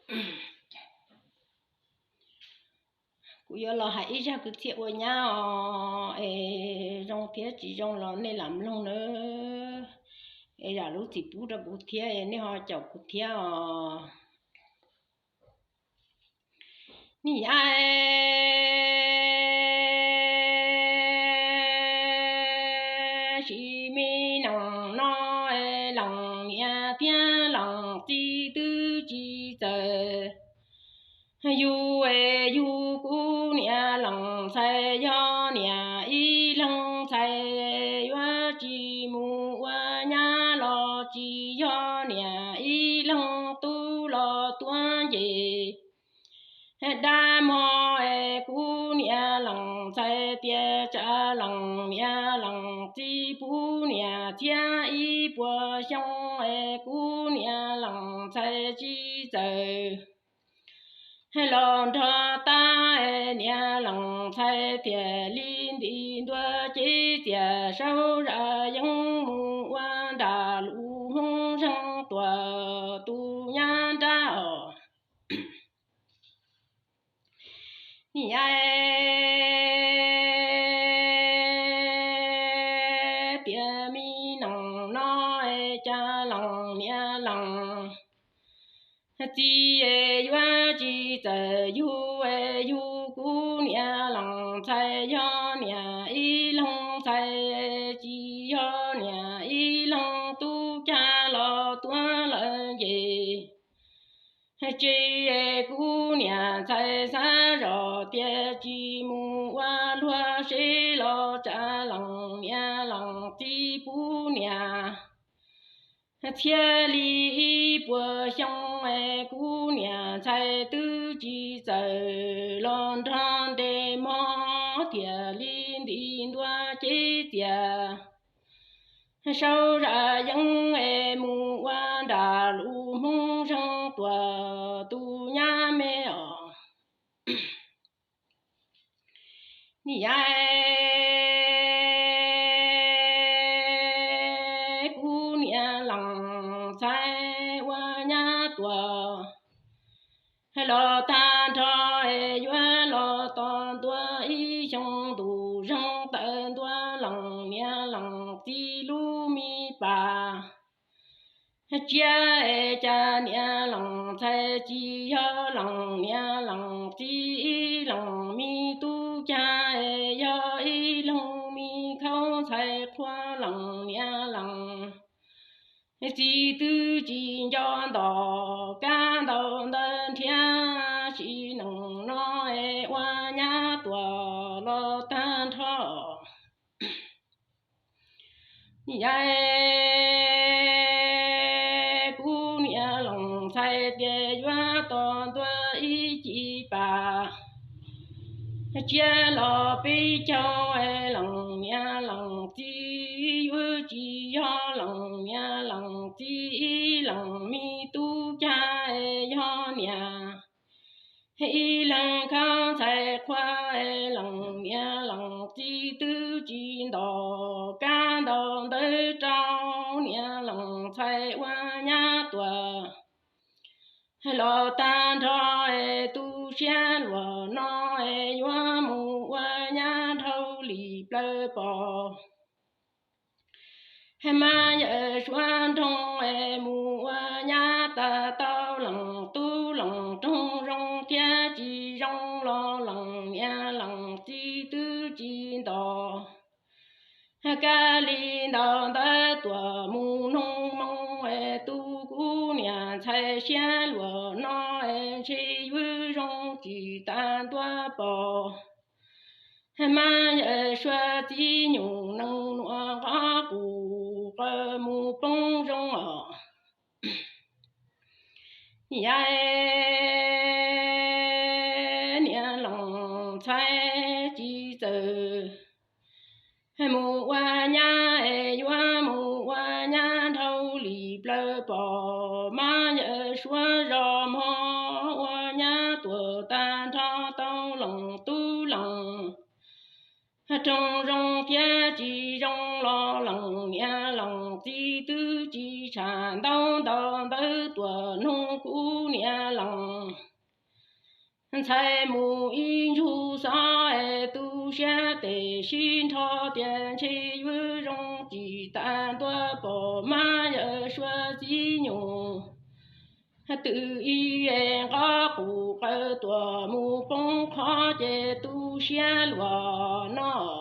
Kuv yuav los hais ib zaj kwv txhiaj ua nyab os, es zoo thiab tsis zoo los nej lam mloog nawb. Es zam lub txim pub rau kuv thiab, nej ho caum kuv thiab os. Nim yav sim me neej no, leej niam thiab leej txiv twb tsis txawj. Yug es yug kuv niam leej ntxhais, yog niam ib leeg ntxhais yuav tsis mus ua nyab los tsis yog niam ib leeg tub los tuav nce dab mog es kuv niam leej ntxhais tias tsam leej niam leej txiv puv niam txhiab ib puas xyoo es kuv niam leej ntxhais tsis txawj los nrog tag, niam leej ntxhais thiaj li nti ntua cev txias saub zaj yeeb mus ua nram lub hmoov zeeg tuam tus nyab nrab os. Nim yav tias me neej no, cas leej niam leej txiv yuav tsis txawj yug, yug kuv niam leej ntxhais, yog niam ib leeg ntxhais tsis yog niam ib leeg tub, cas los tuav lawm nce. Tsis es kuv niam ntxhais xav zoj tias tsis mus ua luag seb los tsam leej niam leej txiv puv niam txhiab li ib puas xyoo es kuv niam ntxhais twb tsis txawj los nrog nres mog thiaj li nti ntua cev txias saub zaj yeeb es mus ua nram lub hmoov zeeg tuam tus nyab me os. Nim yav kuv niam leej ntxhais ua nyab tuaj los tag nrho, yuav los tos ntua ib xyoo ntuj zeeg tawm ntua leej niam leej txiv lub me pas tsiab es cas niam leej ntxhais tsis yog leej niam leej txiv ib leej me tub, cas es yog ib leeg me khaub ntxhais qhua leej niam leej txiv twb tsis nco nto kab ntau ntawv nrhiav, sim neej no es ua nyab tuaj los tag nrho. Yav kuv niam leej ntxhais tias yuav tos ntua ib ci pas tsiab los peb caug, leej niam leej txiv yuav tsis yog leej niam leej txiv ib leeg me tub, cas yog niam ib leeg khaub ntxhais qhua. Leej niam leej txiv twb tsis nto kab ntau ntawv rau niam leej ntxhais ua nyab tuaj los tag nrho. Tu siab luag no yuav mus ua nyab dhau li plawv pos. Mas yawm suav nroog mus ua nyab tag tau, leej tub leej roog zoo thiab tsis zoo los leej niam leej txiv twb tsis nto kab li ntau ntawv tuaj mus noog moo. Tu kuv niam ntxhais siab luag no ntshe yuav zoo tsis tag ntua pos. Mas yawm suav txiv nyuj nees nuam nqov qus qaws mus poob zoo os. Yav niam leej ntxhais tsis txawj mus ua nyab, yuav mus ua nyab dhau li plawv pos. Mas yawm suav zos mog ua nyab tuaj tag nrho tau leej tub leej roog zoo thiab tsis zoo los leej niam leej txiv twb tsis tshaj ntau ntau ntawv tuaj noog kuv niam los ntxhais mus ib ntsug xov es tu siab tes sib nrho tias ntshe yuav zoo tsis tas ntua pom mab yawm suav txiv nyuj twb ib nqov qus qawv tuam mus poob qhov ces tu siab luag noj